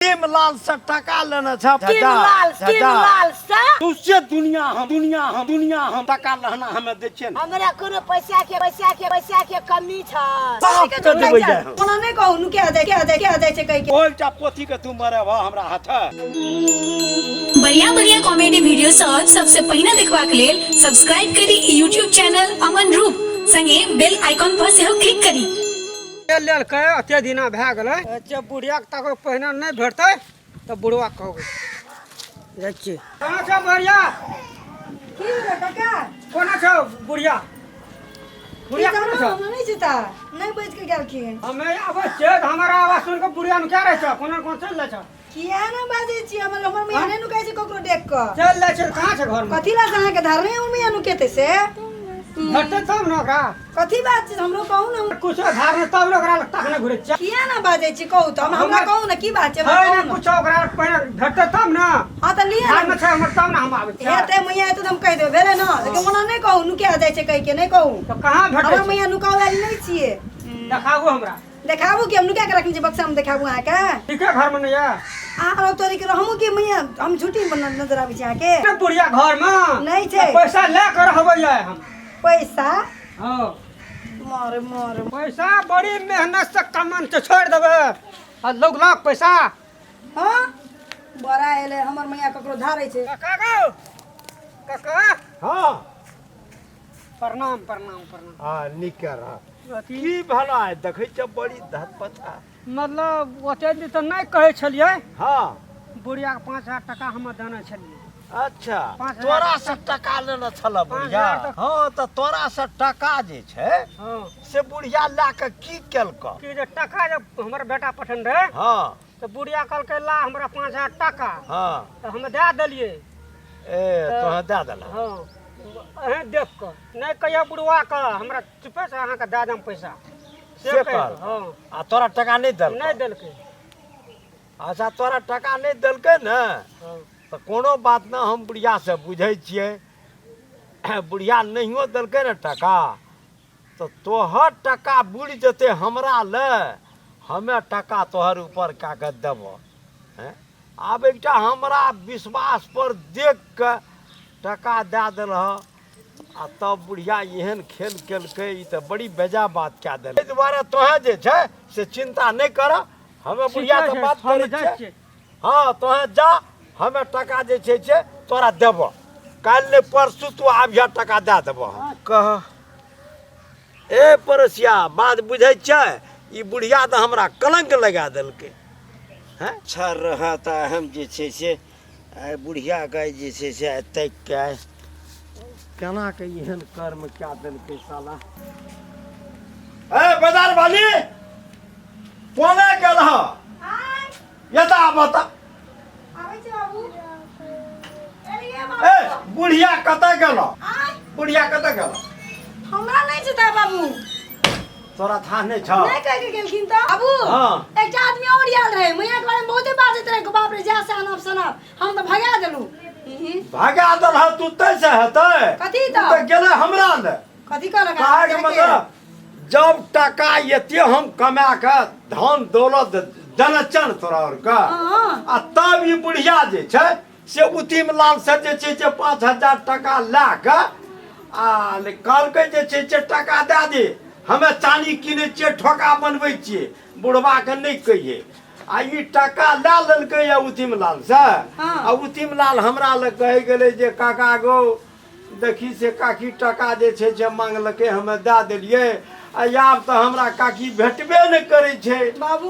लाल से टका लेने छ तीन लाल तीन लाल से सौंसे दुनिया हम दुनिया हम दुनिया हम टका लहना हमें दै छियै ने। हमरा कोनो पैसा के पैसा के पैसा के कमी छ। साफ कऽ देबै जाय हम। ओना नहि कहू, नुका जाय क्या जाय क्या जाय छै कहि के। ओ एकटा पोथी के तू मरेबह हमरा हाथ। बढ़िया बढ़िया कॉमेडी वीडियो सब सबसे पहिने देखबाक लेल सब्सक्राइब करी यूट्यूब चैनल अमन रूप, संगे बेल आइकॉन पर सेहो क्लिक करी। लेलकै एते दिना भए गेलै जे बुढ़ियाके तक पहिने नहि भेटतै तऽ बुढ़वा कहबै। जाइ छियै। कोना छौ बुढ़िया? की भेलै काका? कोना छौ बुढ़िया? बुढ़िया कोना छौ? हमरा नहि चिता नहि बचि के गेलखिन। हमे आबै छियै तऽ हमर आवाज सुनि कऽ बुढ़िया नुका रहै छौ, कोना कोना चलि जाइ छौ। किया ने बाजै छी? हमर हमर मैया नहि नुकाइ छै ककरो देख कऽ। चलि जाइ छै। कहाँ छै घरमे? कथी ला से अहाँके धारने हमर मैया नुकेतै से? भेटतै तब ने ओकरा। कथी बात छै, हमरो कहू ने। कुछो धारने तब ने ओकरा तखने घुरै छियै। किया ने बाजै छी, कहू तऽ हमरा कहू ने की बात छै, हमरा है कहू ने ने। कुछो ओकरा पहिने भेटतै तब ने। हँ तऽ लिअ धारमे ने। छै हमर तब ने हम आबै छियै। हेतै मैया हेतै तऽ हम कहि देबै, भेलै ने? लेकिन ओना नहि कहू नुका जाइ छै कहि के, नहि कहू। तऽ कहाँ भेटै हमर छै? मैया नुकाबै नहि छियै। देखाबू हमरा। देखाबू कि हम नुका के रखने छी बक्सा में, देखाबू अहाँके? ठीके घर में नहीं है। अहाँ तोरी के हमहूँ के मैया हम झूठी नजर आबै छी अहाँके? के बुढ़िया घर में नहीं छै। पैसा ले कर रहबै है हम। पैसा? हाँ। मारे मारे। पैसा बड़ी मेहनत से कमान के छोड़ देबै आ लोग लाख पैसा। हाँ बड़ा एलै हमर मैया ककरो धारै छै। काका गो काका। हाँ। प्रणाम प्रणाम प्रणाम। हाँ नीक रह। अथी की भला है देखै छियै बड़ी धतपथा। मतलब ओते दिन तऽ नहि कहै छलियै। हाँ। बुढ़िया के 5000 टका हम देने छलियै। अच्छा। 5000। तोरा से टका लेने छल बुढ़िया? 5000 तऽ- हाँ तऽ तोरा से टका जे छै हाँ। से बुढ़िया लए कऽ की केलकौ? की जे टका जे हमर बेटा पठेने रहै। हाँ। तऽ बुढ़िया कहलकै ला हमरा 5000 टका। हाँ। तऽ हम दए देलियै। ए तोरा दए देलह? हाँ अहें देख कऽ नहि कहिया बुढ़वा के हमरा चुपे से अहाँके दए देम पैसा से कहि कहल? हाँ। आ तोरा टका नहि देलकौ? नहि देलकै। अच्छा तोरा टका नहि देलकै ने? हाँ। तऽ कोनो बात नहि, हम बुढ़िया से बुझै छियै। बुढ़िया नहियो देलकै ने टका तऽ तोहर टका बुड़ि जेतै हमरा ले, हमे टका तोहर ऊपर कए कऽ देबऽ। हैं आब एकटा हमरा विश्वास पर देख कऽ टका दए देलह आ तब बुढ़िया एहन खेल केलकै, ई तऽ बड़ी बेजा बात कए देलकै। एहि दुआरे तोहें जे छै से चिन्ता नहि कर, हमे बुढ़िया से बात हम करै जाइ छियै। छियै। हाँ तोहें जा, हमे टका जे छै से तोरा देबऽ, काल्हि नहि परसू तू आबिह टका दए देबऽ हम। कह ए पड़ोसिया, बात बुझै छै? ई बुढ़िया तऽ हमरा कलंक लगा देलकै। हैं अच्छा रह तऽ हम जे छै से आइ बुढ़ियाके जे छै से आइ ताकि के आइ केना के एहन कर्म कए देलकै साला। ए बाजार वाली कोने गेल ह? एतऽ आबऽ तऽ। आबै छी बाबू। एलियै ए बाबू। बुढ़िया कतऽ गेल? बुढ़िया कतऽ गेल? हमरा नहि छै बाबू। तोरा था नहि छौ? नहि कहि के गेलखिन तऽ बाबू। हाँ। एकटा आदमी और आयल रहे, मैया के बारे में बहुते बाजैत रहे, बाप रे जा से अनाप शनाप, हम तऽ भगा देलू। भगा देलह तू तै से हेतै? कथी तू तऽ? तऽ गेलै हमरा ले। कथी कहलक? कहैके मतलब जब टका एते हम कमा के धन दौलत देने छियन तोरा और के, हाँ। आ तब ई बुढ़िया जे छै से उतिम लाल से जे छै से 5000 टका लए कऽ आ कहलकै जे छै से टका दए दे, हमे चानी किनै छियै, ठोका बनबै छियै, बुढ़बाके नहि कहियै। आ ई टका लए लेलकै या उतिम लाल से। हाँ। आ उतिम लाल हमरा लग कहि गेलै जे काका गो देखी से काकी टका जे छै से मांगलकै, हमे दए देलियै, आ आब तऽ हमरा काकी भेटबे नहि करै छै। बाबू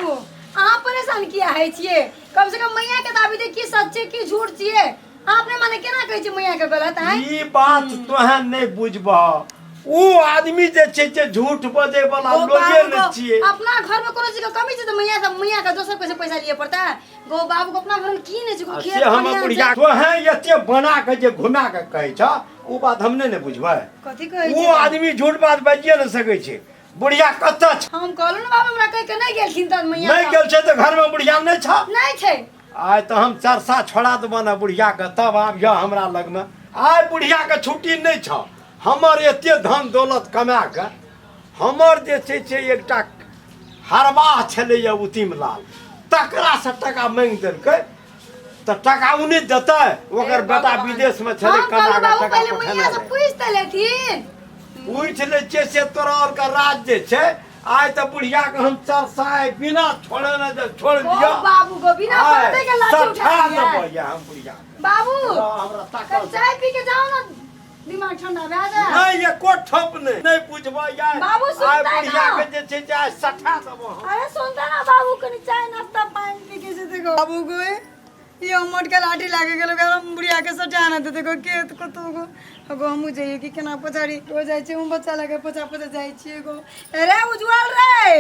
अहाँ परेशान किया होइ छियै? कम से कम मैया के दाबी दे की सच छै की झूठ छियै। अहाँ अपने माने केना कहै छियै मैया के गलत? आँय ई बात तोहे नहि बुझबह, ओ आदमी जे छै से झूठ बजै वाला गो लोगे बाबू नहि गो, छियै। अपना घर में कोनो चीज के कमी छै तऽ मैया से मैया के दोसर कोई से पैसा लिए पड़ता है? गो बाबू को अपना घर में की नहि छै? गो आ खेत से हम खलिहान बुढ़िया छै। तोहे एते बना के जे घुमा के कहै छ ओ बात हम नहि ने बुझबै। कथी कहै ओ छै? आदमी झूठ बात बाजिए नहि सकै छै। बुढ़िया कतऽ छै? हम कहलहुँ ने बाबू, हमरा कहि के नहि गेलखिन तऽ मैया नहि गेल छै तऽ घर में बुढ़िया नहि छ? नहि छै। आइ तऽ हम चरसा छोड़ा देबऽ ने बुढ़िया के, तब आबिह हमरा लगमे। आइ बुढ़िया के छुट्टी नहि छ। हमर एते धन दौलत कमा के हमर जे छै से एकटा हरबाह छलैया उतिम लाल, तकरा से टका मांगि देलकै तऽ टका ओ नहि देतै ओकर बेटा विदेश में छलै हम कमा कहलहुँ कऽ बाबू टका पहिले पठेने मैया से रहै। पूछि तऽ लेथिन पूछि लै छियै से तोरा आरके राज जे छै आइ तऽ बुढ़िया के हम चरसाय बिना छोड़े ने जे छोड़ ओ दिअ बाबू गो बिना आइ पर्दे के लाठी उठा सठा लियै। देबै ये हम बुढ़िया के। बाबू हमरा ताकल कनि चाय पी के जाओ ना दिमाग ठंडा भए जाए नहीं एको ठोप नहीं नहीं बुझबै यार बाबू सुनतै आइ बुढ़िया ना। के जे छै से आइ सठा देबो हम अरे सुनता ना बाबू कनि चाय नाश्ता पानी पी के जेते गो बाबू गो यो मोट के लाठी लागे गेलो गरम बुढ़िया के सटा ना देते गो के कतो गो गो हमहूँ जइए कि केना पछाड़ी हो जाइ छै हम बच्चा लगे पछा पछा जाइ छियै गो रे उज्जवल रे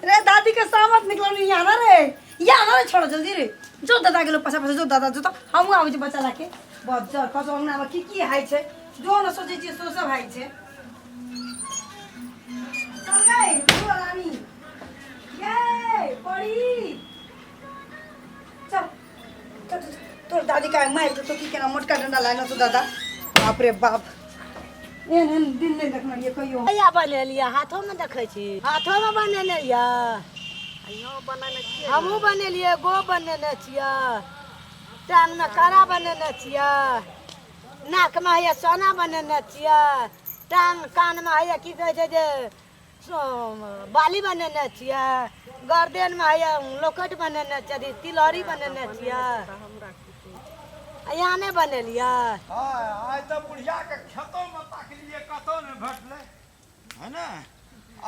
रे दादी के सामत निकलो नहीं यहाँ ना रे यहाँ ना रे छोड़ो जल्दी रे जो दादा गेलो पछा पछा जो दादा जो तो हमहूँ आबै छी बच्चा लाके बज्जर खसो अंगनामे की की होइ छै जो न सोचै छियै सो सब होइ छै चल गई रानी ये परी चल चल चल, तोर दादी का मारि देतो की केना मोटका डंडा लाइनो तो दादा बाप रे बाप एहन एहन दिन नहि देखने रहियै कहियो कहिया बनेलियै हाथोमे देखै छी हाथोमे बनेने यऽ हमहूँ बनेलियै गो बनेने छियै टाङ्गमे कड़ा बनेने छियै नाकमे हैया सोना बनेने छियै टाङ्ग कानमे हैया की कहै छै जे बाली बनेने छियै गर्दनमे हैया लॉकेट बनेने छियै अथी तिलहरी बनेने छियै यहाँ नहि बनेलियै। हाँ आइ तऽ बुढ़ियाके खेतोमे ताकलियै कतहु नहि भेटलै है ने।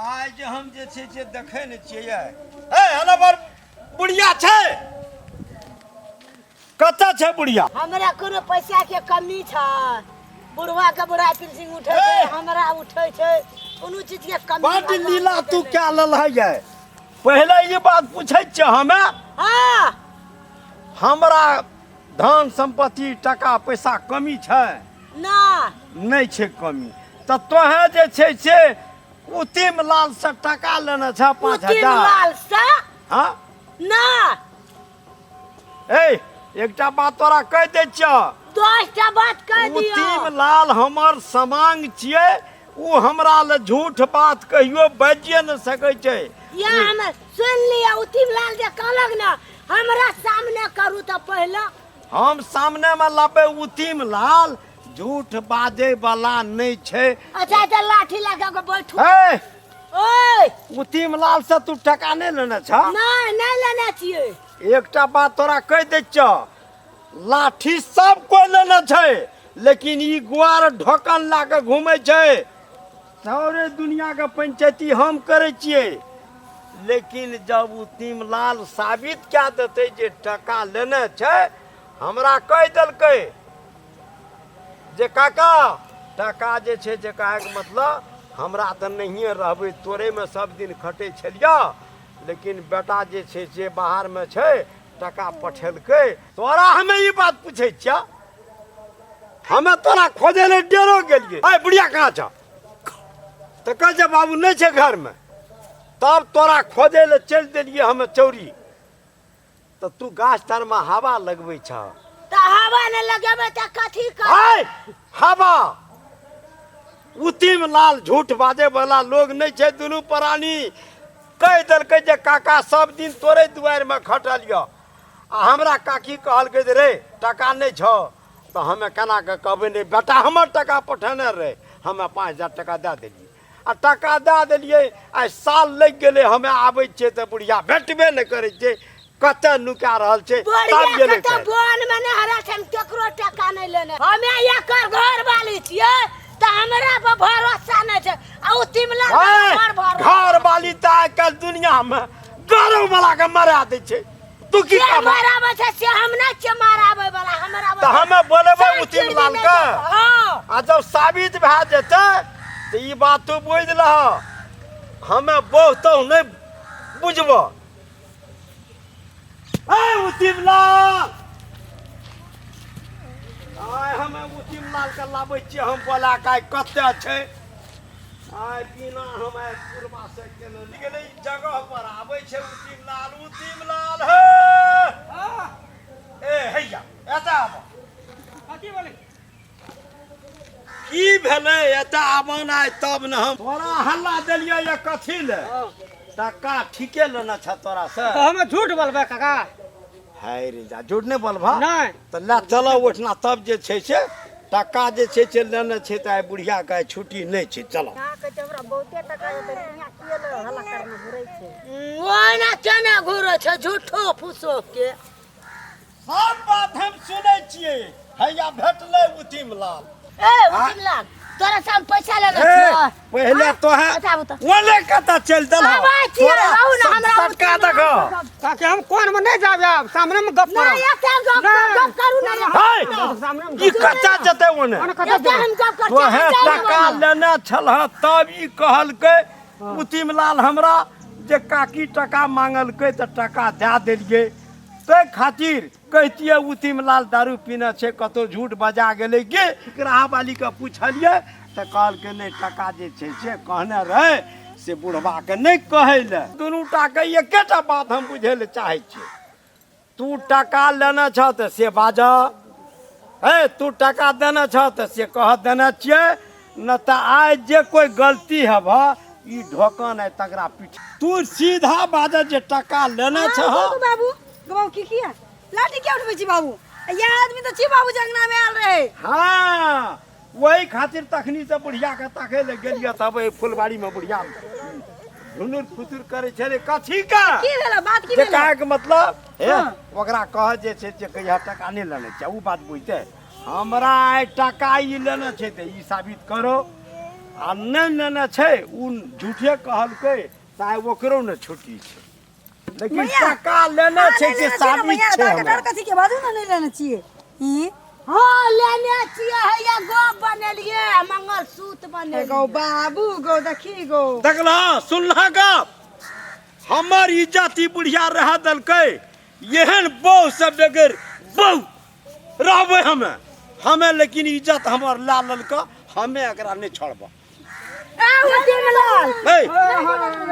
आइ जे हम जे छै से देखै नहि छियै। ए हेलो बर बुढ़िया छै कतऽ छै बुढ़िया? हमरा कोनो पैसा के कमी छै? बुढ़वा के बुढ़ा पेंशन उठै छै, हमरा उठै छै, कोनो चीज के कमी बड लीला तू कए लेलह ये। पहिले ई बात पूछै छियै हमे। हाँ। हमरा धन संपत्ति टका पैसा कमी छै? ना। नहि छै कमी। तऽ तोहे जे छै से उतिम लाल से टका लेने छ पाँच उतिम हजार। लाल से? हाँ? ना। ए एकटा बात तोरा कहि दै छियौ। 10टा बात कहि दियौ। उतिम लाल हमर समांग छियै, ओ हमरा लए झूठ बात कहियो बाजिए नहि सकै छै। या हम सुन लिअ, उतिम लाल जे कहलक ने हमरा सामने करू तऽ पहिले हम सामने में लाबे। उतिम लाल झूठ बाजै वाला नहि छै। अच्छा अच्छा, लाठी लगा के बैठू। ए ओए उतिम लाल से तू टका नहि लेने छ? नहि नहि लेने छियै। एकटा बात तोरा कहि दै छियौ, लाठी सब कोइ लेने छै लेकिन ई गुआर ढोकन लए कऽ घूमै छै। सारे दुनिया के पंचायती हम करै छियै, लेकिन जब उतिम लाल साबित कए देतै जे टका लेने छै, हमरा कहि देलकै जे काका टका जे छै जे कहैके मतलब हमरा तऽ नहिए रहबै, तोरेमे सब दिन खटै छलियौ, लेकिन बेटा जे छै से बाहरमे छै, टका पठेलकै। तोरा हमे ई बात पूछै छियौ, हमे तोरा खोजै लए डेरो गेलियै। अय बुढ़िया कहाँ छौ? तऽ कहै छै बाबू नहि छै घरमे। तब तोरा खोजै लए चलि देलियै हमे चौरी, तऽ तू गाछ तरमे हवा लगबै छह। तऽ हवा नहि लगेबै तऽ कथी कर? आय हवा उतिम लाल झूठ बाजै वाला लोग नहि छै। दुनू प्राणी कहि देलकै जे काका सब दिन तोरे दुआरिमे खटल यऽ, आ हमरा काकी कहलकै जे रे टका नहि छौ, तऽ हमे केना कऽ कहबै नहि बेटा हमर टका पठेने रहै। हमे 5000 टका दए देलियै आ टका दए देलियै। आइ साल लागि गेलै, हमे आबै छियै तऽ बुढ़िया भेटबे नहि करै छै, कतऽ नुका रहल छै। बुढ़िया तब गेलै कतऽ खाय। बन में नहि हरा छै, हम केकरो टका नहि लेने। हमे एकर घर वाली छियै तऽ हमरा पर भरोसा नहि छै, आ ओ तिमला हे, पर भरोसा। घर वाली तऽ आइ काल्हि दुनिया मे घरो वाला के मरा दै छै। तू की जे कहबह? मराबै छै से हम नहि छियै मराबै वाला, हमरा तऽ हमे बोलेबै उतिम लाल के। हाँ। आ जब साबित भए जेतै तऽ ई बात तू बुझि लह, हमे बहुतो नहि बुझबह। ए उतिम लाल, आइ हमे उतिम लाल के लाबै छियै, हम बोला के आइ कतऽ छै। आइ बिना हम आइ पुरबा से केने गेलै ई जगह पर आबै छै उतिम लाल। उतिम लाल हे, ए हैया एतऽ आब। कथी बोले? की भेलै? एतऽ आबन आइ तब ने हम तोरा हल्ला देलियै ये कथी ले? टका ठीके लेना छ तोरा से। तऽ हम झूठ बोलबै काका? हाय रे जा, झूठ नहि बोलबा। नहि। तऽ लए चलऽ ओहिठिना, तब जे छै से टका जे छै से लेने छै, तऽ आइ बुढ़ियाके आइ छुट्टी नहि छै, चलऽ। ओहिना केना घुरै छै झूठो फूसो के? सब बात हम सुनै छियै। हैया भेटलै उतिम लाल। ए उतिम लाल, तोरा से हम पैसा लेने ए, छियै। पहिले तो है बताबू तऽ। ओने कतऽ चलि देलह? आबै छियै, तोरा रहू ने, हमरा सटका उतिम देख। लाल। काकी, हम कोन में नहीं जाबे, आब सामने में गप करब। नहि, एते गप नहि। गप करू ने रे। है सामने में ई कतऽ जेतै ओने? ओने कतऽ एते हम गप कर तोहे टका लेने छलह, तब ई कहलकै उतिम लाल हमरा जे काकी टका मांगलकै तऽ टका दए देलियै। ताहि खातिर कहितियै उतिम लाल दारू पीने छै, कतहु झूठ बजा गेलै कि ग्राहवालीके पुछलियै तऽ कहलकै नहि, टका जे छै से कहने रहै से बुढ़बाके नहि कहै लए। दुनू टाके एकेटा बात हम बुझै लए चाहै छियै। तू टका लेने छह तऽ से बाजह, हे तू टका देने छह तऽ से कह देने छियै, न तऽ आइ जे कोइ गलती हेबह ई ढोकन आइ तकरा पीठ। तू सीधा बाजह जे टका लेने छह। बाबू बाबू, की किया लाठी किया उठबै छी बाबू? इएह आदमी तऽ छी बाबू जे अंगना में आयल रहे। हाँ, वही खातिर तखनी से बुढ़िया के ताके ले गेलियै, तब एहि फुलबाड़ी में बुढ़िया झुनुर फुतुर करै छलै कथी का? की भेल बात, की जे भेल? कहैके मतलब हे ओकरा कह जे छै जे कहिया टका नहि लेने छै, ओ बात बुझतै। हमरा आइ टका ई लेने छै तऽ ई साबित करो, आ नहि लेने छै, ओ झूठे कहलकै तऽ आइ ओकरो ने छुट्टी छै, लेकिन भैया, टका लेने अहाँ छै नहि से लेने छियै ने साबित भैया, छै। तऽ अहाँके हमरा डर कथी के? बाजू ने, नहि लेने छियै ई? हँ, लेने छियै। हैया गप बनेलियै, मंगलसूत्र बनेलियै। गो बाबू गो, देखी गो। देखलह, सुनलह गप? हमर इज्जत ई बुढ़िया रह देलकै। एहन बहु से बगैर बहु रहबै हमे हमे, लेकिन इज्जत हमर लए लेलकै, हमे एकरा नहि छोड़ब। ए उतिम लाल, हे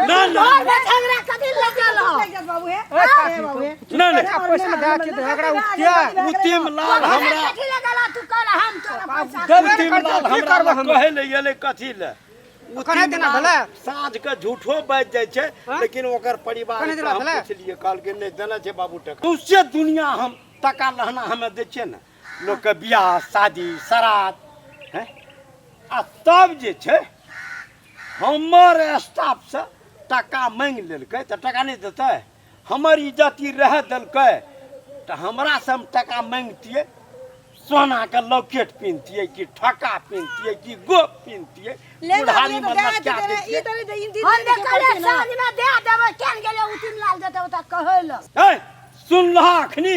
ना ना, घर में झगड़ा कथी लगल हो? लागि जायत बाबू, हे हे बाबू हे। नहीं नहीं। टका पैसा दे के झगड़ा उठिया। उतिम लाल हमरा कथी लगल हो? तू कह, हम तोरा पैसा देबे ने उतिम करतै, लाल की हमरा करबै लग हम? कहै लए गेलै कथी लए? कन्है उतिम देना लाल भेलै? साँझ के झूठो बाजि जाइ छै, हाँ? लेकिन ओकर परिवार कन्है के देना हम भेलै? पुछलियै, कहलकै नहि देने छै बाबू टका। सौंसे दुनिया हम टका लहना हमे दै छियै ने लोकके, बियाह शादी श्राद्ध हैं, आ तब जे छै हमर स्टाफसँ टका मांगि लेलकै तऽ टका नहि देतै? हमर इज्जत ई रहै देलकै तऽ हमरासँ हम टका मांगितियै, सोनाके लॉकेट पिन्हतियै कि ठका पिन्हतियै कि गोप पिन्हतियै, ले बुढ़ारी बाबू, मे तऽ दए लटका देतै ने, ई दैतियै। तऽ नहि ई हम दिन जे कहलियै साँझ में दे देबै, केन गेलै उतिम लाल देतै ओतऽ कहै लए। ए सुनलह, अखनी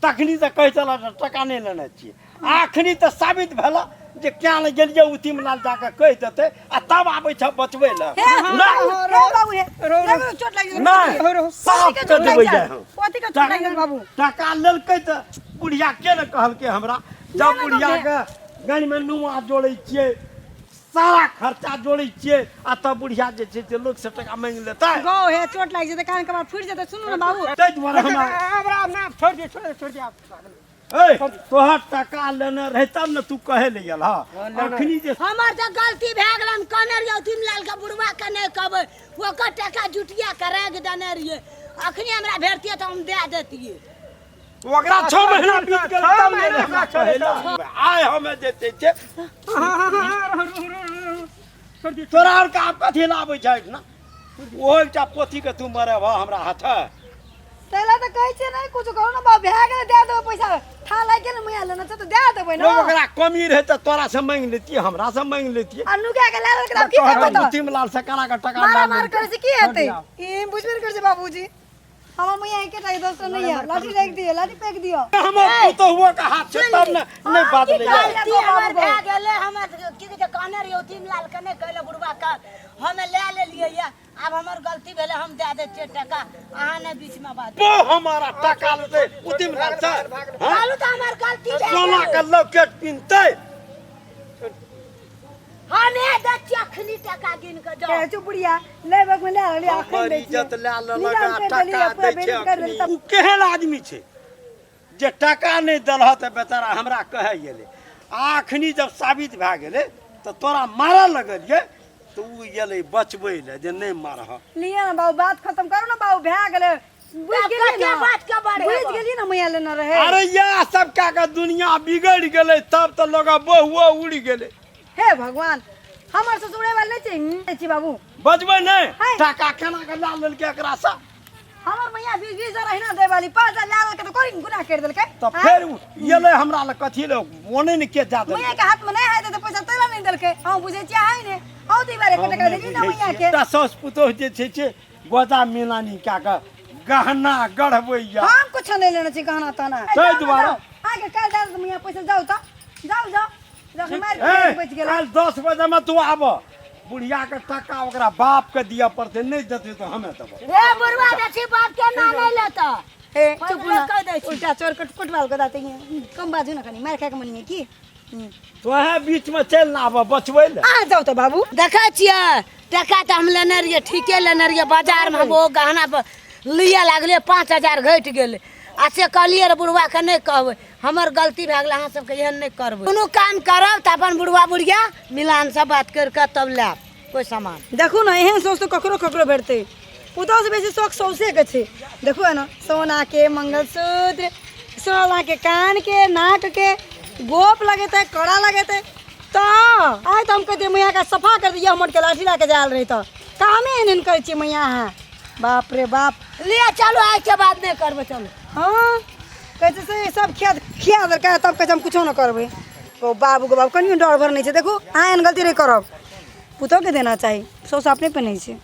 तखनी तऽ कहै छलह जे टका नहि लेने छियै, अखनी तऽ साबित भेल जे क्या ने गेलियै उतिम लाल जाके कहि देतै, आ तब आबै छ बचबै लए। नहि हे बाबू हे, देखो चोट लागि गेल। नहि, साफ कऽ देबै जाय हम। कथी के चोट लागि गेल बाबू? टका लेलकै तऽ बुढ़िया के ने कहलकै हमरा। जब बुढ़िया के गन में नुआ जोड़ै छियै, सारा खर्चा जोड़ै छियै, आ तब बुढ़िया जे छै से लोक से टका मांगि लेतै? गौ हे, चोट लागि जेतै, कान कपार फुटि जेतै। सुनू ने बाबू। ताहि दुआरे हमरा हमरा ना, छोड़ दियौ, छोड़ दियौ, छोड़ दियौ। ए तोहर टका लेने रहै तब ने तू कहै लए गेल। हँ, अखनी जे हमर तऽ गलती भए गेल। हम कहने रहियै उतिम लाल के बुढ़वा के नहि कहबै, ओकर टका जुटिया के राखि देने रहियै। अखनी हमरा भेटतियै तऽ हम दए देतियै। ओकरा 6 महीना बीत गेल तब ने हमरा कहै लए। आइ हमे जे छै से तोरा आरके आब कथी लए आबै छै एहिठिना? ओहो एकटा पोथीके तू मरेबह हमरा हाथे? तैला तऽ कहै छियै नहि कुछ करू ने बाबू, भए गेलै, दए देबै पैसा। था लागि गेल ने, मैया लेने छै तऽ दए देबै ने। ओकरा कमी रहै तऽ तोरा से मांगि लेतियै, हमरा से मांगि लेतियै। आ नुका के लए लेलकै तऽ आब की करबै? तऽ उतिम लाल से केना कऽ टका मारा लए मार लेलकै? करै छै की हेतै? ई बुझबे नहि करै छै बाबूजी। हमर मैया एकेटा के दोसर नहि यऽ। लाठी राखि दियौ, लाठी फेंक दियौ। हमर पुतोहुओ के हाथ छै तब ने नहि बाजलै। गलती हमर भए गेलै। हमर की कहै छै, कहने रहियै उतिम लाल के नहि कहै लए बुढ़वा के, हम लए लेलियै यऽ। आब हमर गलती भेलै, हम दए दै छियै टका, अहाँ नहि बीचमे बाजू। बो हमारा टका लेतै उतिम लाल से? हाँ? कहलहुँ तऽ हमर गलती भए सोना गेलै। के लॉकेट पिन्हतै? हमे दै छियै अखनी टका गिन कऽ, जाउ। कहै छौ बुढ़िया ले बग में ले रहली, अखन हमर दै छियै। इज्जत लए लेलक नीलाम आ करि टका देलियै, पूरा दै छै बेइज्जत करि अखनी। देलियै तब। ओ केहन आदमी छै जे टका नहि देलह तऽ बेचारा हमरा कहै गेलै, आ अखनी जब साबित भए गेलै तऽ तोरा मारऽ लगलियै। तऽ ओ गेलै बचबै लए जे नहि मारह। लिअ ने बाबू, बात खत्म करू ने बाबू, भए गेलै। बुझि गेलियै कते ने? बात के बढ़ेबै? बुझि गेलियै ने, मैया लेने रहै। अरे इएह सब कए कऽ दुनिया बिगड़ि गेलै, तब तऽ लोक बहुओ उड़ि गेलै। हे भगवान, हमर ससुरे वाला नहि छै, छी बाबू। बजबै नहि। है। टाका केना कऽ लए लेलकै एकरासँ? हमर मैया 20-20 हजार अहिना दै वाली, 5,000 लए लेलकै तऽ कोन गुनाह करि देलकै? तऽ आँय? फेर एलै हमरा लग कथी लए, ओने ने के दए मैया देलकै। के हाथ में नहीं है तऽ पैसा तोरा नहीं देलकै। हम बुझै छियै है ने, आउ तऽ ई बार 1 टका देली ने मैया के। एकटा साउस पुतोह जे छै से गोजा मिलानी कए कऽ गहना गढ़बैया। हम कुछ नहीं लेने छी गहना तहना। ताहि दुआरे। आगे काल्हि दए देत मैया पैसा, जाउ तऽ जाउ जाउ, जखन मारि ए, बचि गेलै। काल्हि 10 बजेमे तू आबह, बुढ़िया के टका ओकरा बाप के दिअ पड़तै, नहि देतै तऽ हमे देबै। ए बुढ़वा देखी, बाप के नाम नहि लेता। ए चुप पहिने ना, कहि दै छी। उल्टा चोर कट कुटवाल के दाते हैं, कम बाजू ना, कनी मार खाए के मन है की। तोहे बीचमे चलि ने आबह बचबै लए। आ जाउ तऽ बाबू। देखै छियै, टका तऽ हम लेने रहियै, ठीके लेने रहियै। बाजारमे हम ओ गहना लिअ लागलियै, 5,000 घटि गेलै। आ से कहलियै रे बुढ़वाके नहि कहबै, हमर गलती भए गेलै। अहाँ सबके एहन नहि करबै। कोनो काम करब तऽ अपन बुढ़वा बुढ़िया मिलानसँ बात करि कऽ तब लेब कोइ सामान। देखू ने, एहन सोच तऽ ककरो ककरो भेटतै। पुतोहसँ बेसी शौक सौसेके छै। देखू ने, सोनाके मंगलसूत्र, सोनाके कानके, नाकके गोप लगेतै, कड़ा लगेतै। तऽ आइ तऽ हम कहतियै मैयाके सफा कर दियै, हमर के लाठी लए कऽ जायल रहै। तऽ कामे एहन एहन करै छियै मैया अहाँ, बाप रे बाप। लिअ चलू, आइके बाद नहि करबै, चलू। हँ, कहै छै से सब खिया खिया देलकै, तब कहै छै हम कुछो नहि करबै। ओ बाबू के बाबू, कनियो डर भर नहि छै। देखू, अहाँ एहन गलती नहि करब। पुतोहके देना चाही, सौस अपने पहिनै छै।